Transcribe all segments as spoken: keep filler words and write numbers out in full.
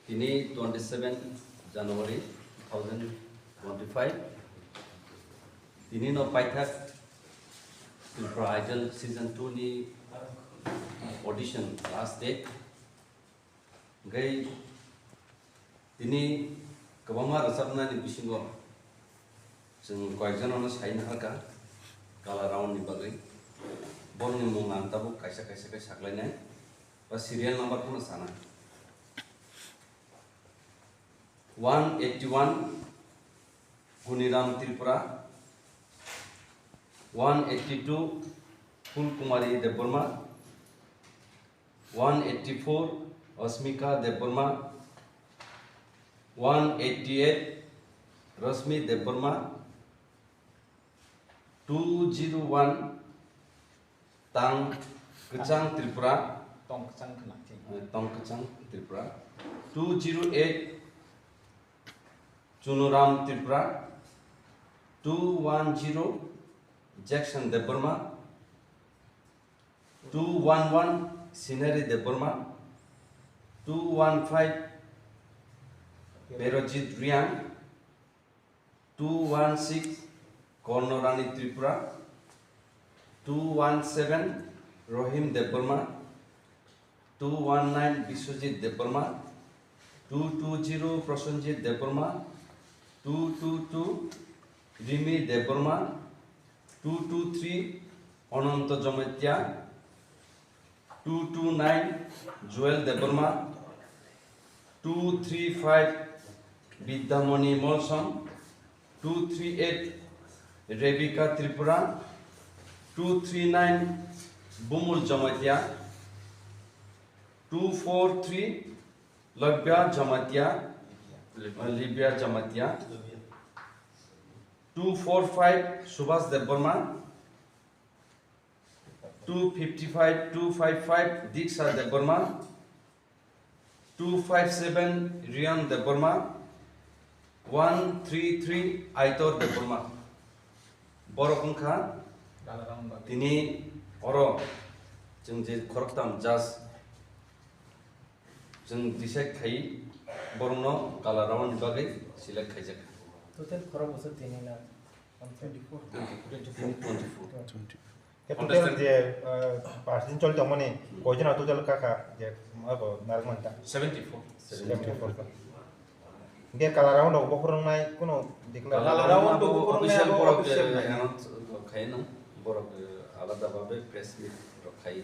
Tini twenty seven January two thousand twenty five. Tini no paithak Tripura Idol season two ni audition last date. Hingke tini kwbangma rwchapnani bisingo chwng koyekjono sai naharkha Kala Round ni bagwi. Borokni mung ang tabuk kaisa kaisa khe saklainai ba serial number phano sana. One eighty one Guniram Tripura, one eighty two Phul Kumari Debbarma, one eighty four Asmika Debbarma, one eighty eight Rashmi Debbarma, two zero one Tang Kwchang Tripura, Tong Kwchang khna, thik. Eh, Tong Kwchang Tripura, two zero eight Chunuram Tripura, two one zero Jackson Debbarma, two one one Sinari Debbarma, two one five Berojit Riang, two one six Kornorani Tripura, two one seven Rohim Debbarma, two one nine Biswajit Debbarma, two two zero Prosenjit Debbarma, two two two Rimi Debbarma, two two three Ananto Jamatia, two two nine Joel Debbarma, two three five Bidyamoni Molsom, two three eight Rebecca Tripura, two three nine Bumul Jamatia, two four three Labya Jamatia, uh, Libya Jamatia, two four five Subhas Debbarma, two fifty five two five five Diksha Debbarma, two five seven Riyan Debbarma, one three three Aitor Debbarma. Borok wngkha tini oro chwng je khoroktham judge chwng decide khai borokno Kala Round ni bagwi select khaijak. Total khorok bosor tini na? Twenty four. Twenty four. Twenty four. Khe total je, uh, percent choli tongmani, koijon total kaka je, abo narwkmani ta? Seventy four. Seventy four. Hingke Kala Round rok bokhorok wngnai kuno declare. Kala Round rok bokhorok wngnai, official abo borok official nai. Announce khai no, borok alada babe press meet rok khai,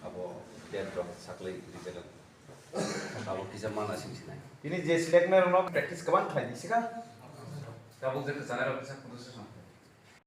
abo date rok saklai rijak. Abo kisa mana sing sinai. Tini je select nai rok no practice kwbang khlai di sika. Tabuk je kwchana rok kisa kuno se song.